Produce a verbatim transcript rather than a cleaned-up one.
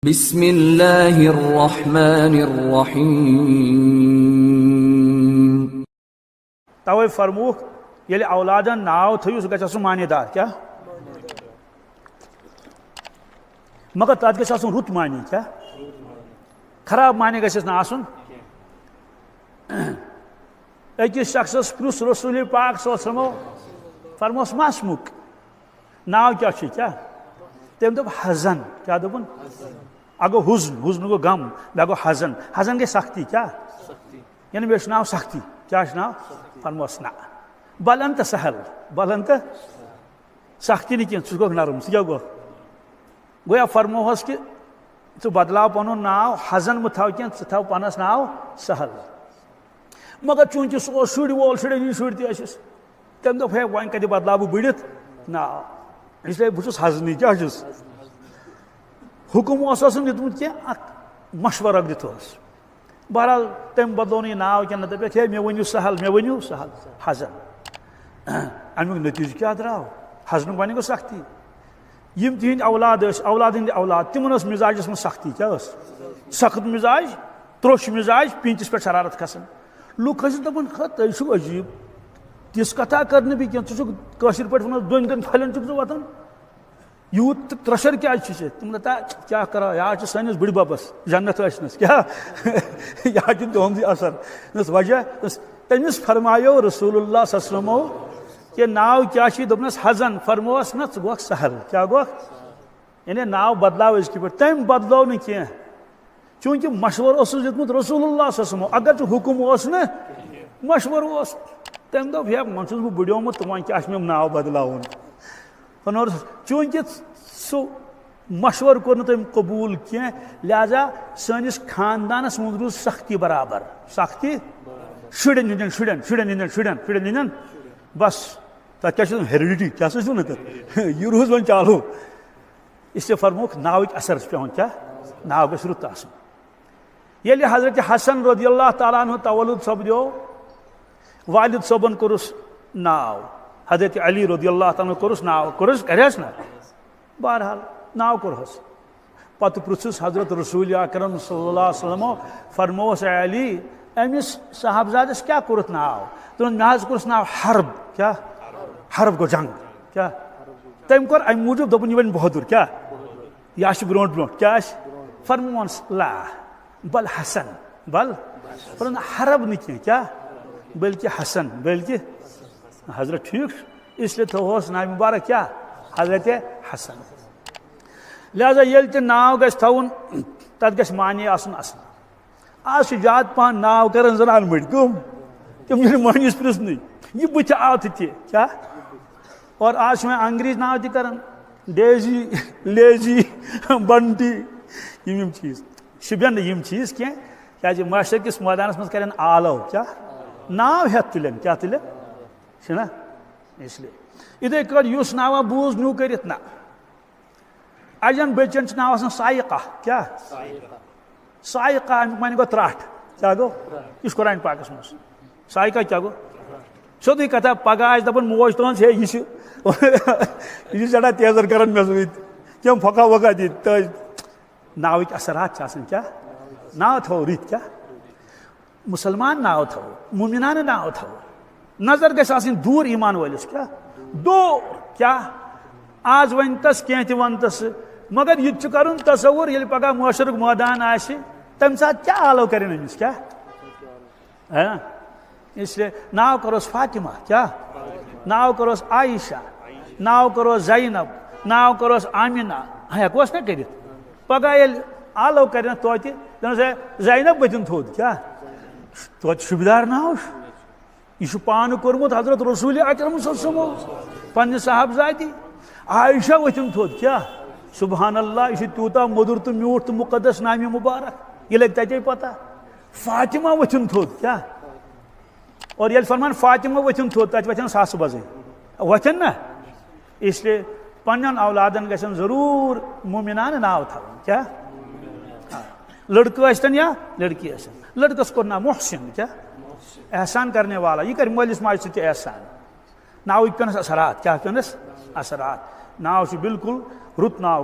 بسم الله الرحمن الرحيم. توے فرمووُکھ، ییٚلہِ اولادن ناو تھٲیِو، سُہ گژھِ آسُن معنی دار۔ کیٛاہ؟ مگر تَتھ گژھِ آسُن رُت معنی۔ کیٛاہ؟ خراب معنی گژھٮ۪س نہٕ آسُن۔ أکِس شخصس پرُژھ رسول پاک صلی اللہ علیہ وسلمو، فرموس، "ما اسمک؟ ناو کیٛاہ چھُے؟" کیٛاہ؟ تٔمۍ دوٚپ، "حزن۔" کیٛاہ دوٚپُن؟ اکھ گوٚو حزن، حزن گوٚو غم، بیٚیہِ گوٚو حزن۔ حزن گٔے سختی۔ کیٛاہ؟ یعنی مےٚ چھُ ناو سختی۔ کیٛاہ چھُ ناو؟ فرموس، "نہ، بل انت سہل، بل انت سختی نہٕ کینٛہہ، ژٕ گوٚکھ نرم، ژٕ کیٛاہ گوٚکھ؟" گویا فرموہس کہِ ژٕ بدلاو پنُن ناو، حزن مہٕ تھاو کینٛہہ، ژٕ تھاو پانس ناو سہل۔ مگر چوٗنٛکہِ سُہ اوس شُرۍ وول، شُرٮ۪ن ہِنٛدۍ شُرۍ تہِ ٲسِس، تٔمۍ دوٚپ، "ہے، وۄنۍ کَتہِ بدلاو بہٕ بٔڑِتھ ناو؟ اس لیے بہٕ چھُس حزنٕے، کیٛاہ چھُس؟" حُکُم اوس آسان دیُتمُت کینٛہہ، اَکھ مشورٕ اَکھ دِتھ اوس۔ بہرحال، تٔمۍ بدلو نہٕ یہِ ناو کینٛہہ، نہ دَپٮ۪کھ، "ہے، مےٚ ؤنِو سہل، مےٚ ؤنِو سہل، حزن۔" اَمیُک نٔتیٖجہٕ کیٛاہ درٛاو؟ حزنُک معنی گوٚو سختی۔ یِم تِہِنٛدۍ اولاد ٲسۍ، اولاد ہٕنٛدۍ اولاد، تِمن ٲس مِزاجَس منٛز سختی۔ کیٛاہ ٲس؟ سخت مِزاج، ترٛوٚش مِزاج، پیٖنتِس پٮ۪ٹھ شرارت کھسان۔ لُکھ ٲسۍ دَپان، "ہا، تُہۍ چھِو عجیٖب، تِژھ کَتھا کَرٕ نہٕ بہٕ کینٛہہ، ژٕ چھُکھ کٲشِر پٲٹھۍ وَنان، دۄن دۄن پھَلٮ۪ن چھُکھ ژٕ وَتھان، یوٗت تہٕ ترٛشَر کیٛازِ چھُ ژےٚ؟" تِم دَپان، "کیٛاہ کَرو، یہِ حظ چھُ سٲنِس بٕڈِ بَبَس جنت ٲسنَس، کیٛاہ؟ یہِ حظ چھُ تِہُنٛدُے اثر۔" دوٚپمَس، "وجہ؟" دوٚپمَس، "تٔمِس فرمایو رسول اللہ صلی اللہ علیہ وسلمو کہِ ناو کیٛاہ چھُے؟" دوٚپنَس، "حزن۔" فرمووَس، "نہ، ژٕ گوکھ سہل۔" کیٛاہ گوکھ؟ یعنی ناو بدلاو أزکہِ پٮ۪ٹھ۔ تٔمۍ بدلو نہٕ کینٛہہ، چوٗنٛکہِ مشورٕ اوسُس دیُتمُت رسول اللہ صلی اللہ علیہ وسلمو، اگر ژٕ حُکُم اوس نہٕ، مشورٕ اوس۔ تٔمۍ دوٚپ، "ہے، وۄنۍ چھُس بہٕ بُڈیومُت تہٕ وۄنۍ کیٛاہ چھُ مےٚ ناو بدلاوُن؟" وۄنۍ اوس، چوٗنٛکہِ سُہ مشورٕ کوٚر نہٕ تٔمۍ قبوٗل کینٛہہ، لہذا سٲنِس خاندانَس منٛز روٗز سختی برابر۔ سختی شُرٮ۪ن ہِنٛدٮ۪ن، شُرٮ۪ن، شُرٮ۪ن ہِنٛدٮ۪ن، شُرٮ۪ن، شُرٮ۪ن ہِنٛدٮ۪ن۔ بس، تَتھ کیٛاہ چھِ وَنان؟ ہیریڈیٹی، کیٛاہ سا چھُ وَنان تَتھ؟ یہِ روٗز وۄنۍ چالوٗ۔ اس لیے فرمووُکھ، ناوٕکۍ اثر چھِ پٮ۪وان کیٛاہ؟ ناو گژھِ رُت آسُن۔ ییٚلہِ حضرت حسن رضی اللہ تعالیٰ عنہ تولُد سپدیو، والد صٲبن کوٚرُس ناو، حضرت علی رضی اللہ تعالیٰ عنہ کوٚرُس ناو، کوٚرُس، کریس نہ؟ بہرحال، ناو کوٚرہس۔ پتہٕ پرٛژھُس حضرت رسول اکرم صلی اللہ علیہ وسلمو، فرمووس، "اے علی، أمِس صاحبزادس کیٛاہ کوٚرُتھ ناو؟" دوٚپُن، "مےٚ حظ کوٚرُس ناو حرب۔" کیٛاہ؟ حرب گوٚو جنگ۔ کیٛاہ؟ تٔمۍ کوٚر امہِ موٗجوٗب، دوٚپُن، "یہِ بنہِ بہادُر۔" کیٛاہ؟ یہِ آسہِ برونٛٹھ برونٛٹھ۔ کیٛاہ آسہِ؟ فرمووُن، "لا، بل حسن، بل۔" فرمووُن، "حرب نہٕ کینٛہہ۔" کیٛاہ؟ بلکہِ حسن، بلکہِ حضرت، ٹھیٖک چھُ۔ اس لیے تھوہوس ناو مبارک کیٛاہ؟ حضرت حسن۔ لہذا ییٚلہِ تہِ ناو گژھِ تھاوُن، تَتھ گژھِ معنی آسُن اَصٕل۔ آز چھِ زیادٕ پَہَن ناو کَران زَنان مٔڑۍ کٲم، تِم چھِنہٕ مٔہنِوِس پرٛژھنٕے، یہِ بٕتھِ آو تہٕ تہِ کیٛاہ؟ اور آز چھِ وۄنۍ انگریٖزۍ ناو تہِ کَران، ڈیزی، لیزی، بنٹی، یِم یِم چیٖز۔ شوٗبٮ۪ن نہٕ یِم چیٖز کینٛہہ، کیٛازِ معاشرٕ کِس مٲدانَس منٛز کَرن آلو کیٛاہ؟ ناو ہٮ۪تھ تُلن، کیٛاہ تُلن؟ چھُنہ؟ اس لیے۔ یِتھَے کٲٹھۍ یُس ناوا بوٗز نیوٗ کٔرِتھ نہ۔ اَجَن بٔچَن چھِ ناو آسان سائقہ۔ کیٛاہ؟ سائقہ، اَمیُک معنی گوٚو ترٛٹھ۔ کیٛاہ گوٚو؟ یہِ چھُ قرآن پاکَس منٛز۔ سائقہ کیٛاہ گوٚو؟ سیوٚدُے کَتھا، پَگاہ آسہِ دَپان موج تُہٕنٛز، "ہے، یہِ چھُ، یہِ چھُ سٮ۪ٹھاہ تیزَر کَران مےٚ سۭتۍ۔ کیٚنٛہہ پھۄکھا وۄکھا دِتھ تہٕ۔" ناوٕکۍ اثرات چھِ آسان کیٛاہ؟ ناو تھاوو رٕتۍ کیٛاہ؟ مُسلمان ناو تھاوو، مومنانہٕ ناو تھاوو۔ نظر گژھِ آسٕنۍ دوٗر ایمان وٲلِس۔ کیٛاہ؟ دوٗر۔ کیٛاہ؟ آز ؤنۍ تس کینٛہہ تہِ وَن تس، مگر یہِ تہِ چھُ کَرُن تصور، ییٚلہِ پگاہ معاشرُک مٲدان آسہِ، تَمہِ ساتہٕ کیٛاہ آلو کَرن أمِس؟ کیٛاہ؟ ہاں؟ اس لیے ناو کَروس فاطمہ۔ کیٛاہ؟ ناو کَروس عائشہ، ناو کَروس زینب، ناو کَروس آمینہ۔ ہاں، ہٮ۪کوس نہ کٔرِتھ؟ پگاہ ییٚلہِ آلو کَرن توتہِ، دَپنَس، "ہے زینب، بٔتھِن تھوٚد۔" کیٛاہ؟ توتہِ شوٗبدار ناو چھُ۔ یہِ چھُ پانہٕ کوٚرمُت حضرت رسول اکرم صلی اللہ علیہ وسلمو، پننہِ صاحبزادی عائشہ ؤتھِن تھوٚد۔ کیٛاہ؟ سبحان اللہ، یہِ چھُ تیوٗتاہ مٔدُر تہٕ میوٗٹھ تہٕ مُقدس نامہِ مُبارک، یہِ لگہِ تَتے پتہ۔ فاطمہ ؤتھِن تھوٚد۔ کیٛاہ؟ اور ییٚلہِ فرمان فاطمہ ؤتھِن تھوٚد، تَتہِ وۄتھن ساسہٕ بَزٕے۔ وۄتھن نہ؟ اس لیے پننٮ۪ن اولادن گژھن ضروٗر مومنانہٕ ناو تھاوُن۔ کیٛاہ؟ آ۔ لڑکہٕ ٲسۍتن یا لڑکی ٲسۍتن۔ لڑکس کوٚر ناو محسن۔ کیٛاہ؟ احسان کرنے والا۔ یہِ کرِ مٲلِس ماجہِ سۭتۍ تہِ احسان۔ ناوٕکۍ پٮ۪نس اثرات۔ کیٛاہ پٮ۪نس؟ اثرات۔ ناو چھُ بالکل رُت ناو۔